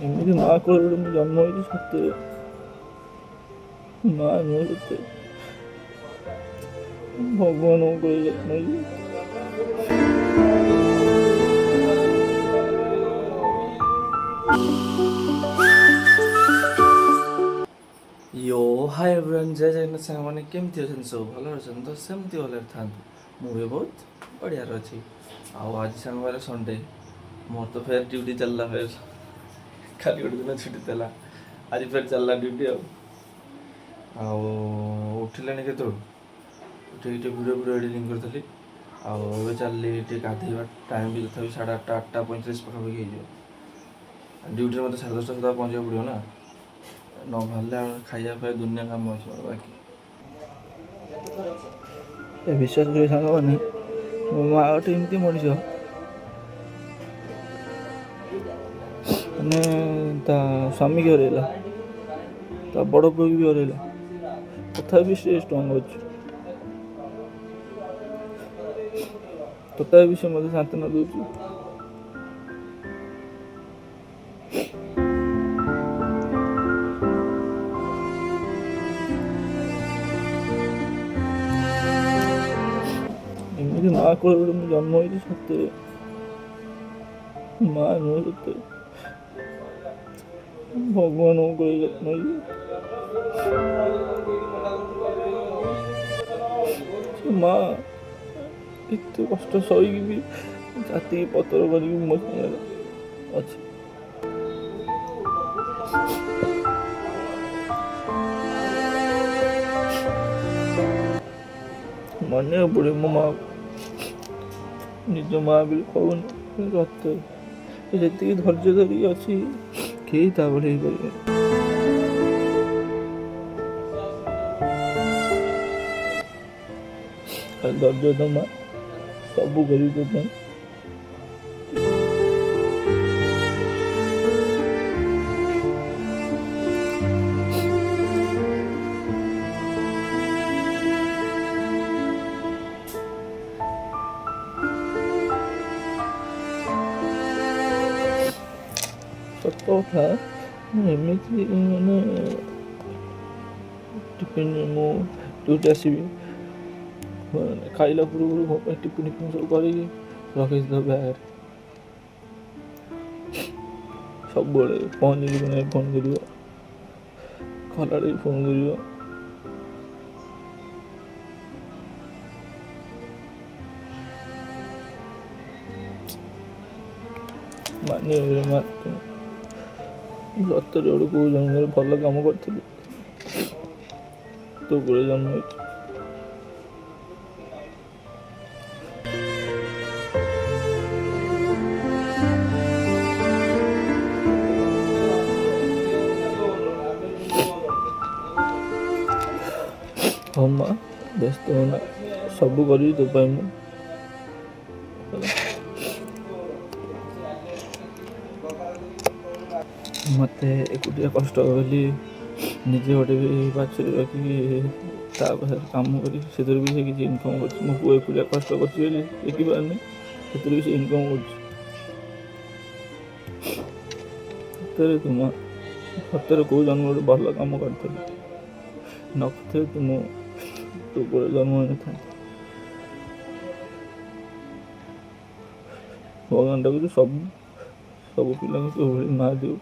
ଏମିତି ମା କୋଳରେ ଗୋଟେ ମୁଁ ଜନ୍ମ ହେଇଛି ସତରେ। ମା ନୁହେଁ, ସତରେ ଭଗବାନଙ୍କ କୋଳରେ ଜନ୍ମ ହେଇଛି। ୟୋ ହାଇ ଏଭ୍ରିୱାନ୍, ଜୟ ଜଗନ୍ନାଥ। ସାଙ୍ଗମାନେ, କେମିତି ଅଛନ୍ତି? ସବୁ ଭଲରେ ଅଛନ୍ତି ତ? ସେମିତି ଭଲରେ ଥାନ୍ତୁ। ମୁଁ ବି ବହୁତ ବଢ଼ିଆରେ ଅଛି। ଆଉ ଆଜି ସାଙ୍ଗମାନେ ସଣ୍ଡେ, ମୋର ତ ଫେର୍ ଡ୍ୟୁଟି ଚାଲିଲା। ଫେର୍ କାଲି ଗୋଟେ ଦିନ ଛୁଟି ଥିଲା, ଆଜି ଫେର୍ ଚାଲିଲା ଡ୍ୟୁଟି। ଆଉ ଉଠିଲାଣି କେତେବେଳୁ, ଉଠିକି ଟିକେ ଭିଡ଼ିଓ ଫିଡ଼ିଓ ଏଡ଼ିଟିଂ କରିଥିଲି। ଆଉ ଏବେ ଚାଲିଲି ଟିକେ ଗାଧେଇବା। ଟାଇମ୍ ବି ତଥାପି 8:30, 8:35 ପାଖାପାଖି ହେଇଯିବ। ଡ୍ୟୁଟିରେ ମୋତେ 10:30 ସୁଦ୍ଧା ପହଞ୍ଚିବାକୁ ପଡ଼ିବ ନା। ନ ବାହାରିଲେ ଆଉ ଖାଇବା ଫାଇବା ଦୁନିଆ କାମ ଅଛି ମୋର ବାକି। ଏ ବିଶ୍ୱାସ କରିବେ ସାଙ୍ଗମାନେ, ମୋ ମା ଗୋଟେ ଏମିତି ମଣିଷ, ମାନେ ତା ସ୍ୱାମୀକି ହରେଇଲା, ତା ବଡ଼ ପୁଅକୁ ବି ହରେଇଲା, ତଥାପି ସେ ଷ୍ଟ୍ରଙ୍ଗ ଅଛି। ତଥାପି ସେ ମୋତେ ସାନ୍ତ୍ୱନା ଦେଉଛି। ଏମିତି ମା କୋଳରେ ଗୋଟେ ମୁଁ ଜନ୍ମ ହେଇଛି ସତରେ। ମା ନୁହେଁ, ସତରେ ଭଗବାନଙ୍କ କୋଳରେ ଜନ୍ମ ହେଇଛି। ସେ ମା ଏତେ କଷ୍ଟ ସହିକି ବି ଛାତିକି ପଥର କରିକି ମୋ ସାଙ୍ଗରେ ଅଛି। ମାନିବାକୁ ପଡ଼ିବ ମୋ ମା, ନିଜ ମା ବୋଲି କହୁନି, ସତରେ ସେ ଯେତିକି ଧୈର୍ଯ୍ୟ ଧରିକି ଅଛି, କେହି ତା ଭଳି ହେଇପାରିବେନି। ଖାଲି ଧୈର୍ଯ୍ୟ ତ ମା, ସବୁ କରିବି ତୋ ପାଇଁ। ସତ କଥା, ମୁଁ ଏମିତି ମାନେ ଟିଫିନ୍, ମୁଁ ଡ୍ୟୁଟି ଆସିବି ମାନେ ଖାଇଲା ପୂର୍ବରୁ ମୋ ପାଇଁ ଟିଫିନ୍ ଫିଫିନ୍ ସବୁ କରିକି ରଖିଥିବ ବ୍ୟାଗରେ। ସବୁବେଳେ ପହଞ୍ଚିଲି କି ନାହିଁ ଫୋନ୍ କରିବ, ଗଲାବେଳେ ବି ଫୋନ୍ କରିବ। ମାନିବାକୁ ମା, ସତରେ ଗୋଟେ କେଉଁ ଜନ୍ମରେ ଭଲ କାମ କରିଥିଲି, ତୋ କୋଳରେ ଜନ୍ମ ହେଇଛି। ହଁ ମା, ବ୍ୟସ୍ତ ହୋନା, ସବୁ କରିବି ତୋ ପାଇଁ ମୁଁ, ହେଲା। ମୋତେ ଏକୁଟିଆ କଷ୍ଟ ବୋଲି ନିଜେ ଗୋଟେ ବି ବାଛୁରୀ ରଖିକି ତା ପାଖରେ କାମ କରି ସେଥିରୁ ବି ସେ କିଛି ଇନକମ୍ କରୁଛି। ମୋ ପୁଅ ଏକୁଟିଆ କଷ୍ଟ କରୁଛି ବୋଲି ଦେଖିପାରୁନି, ସେଥିରୁ ବି ସେ ଇନକମ୍ କରୁଛି। ସତରେ ତୁ ମା, ସତରେ କେଉଁ ଜନ୍ମ ଗୋଟେ ଭଲ କାମ କରିଥିଲି, ନ କରିଥିଲେ ତୁ ମୋ ତୋ କୋଳରେ ଜନ୍ମ ହୋଇନଥାନ୍ତି। ଭଗବାନ ଡାକୁଛି ସବୁ ସବୁ ପିଲାଙ୍କୁ ତୋ ଭଳି ମା ଦେଉ।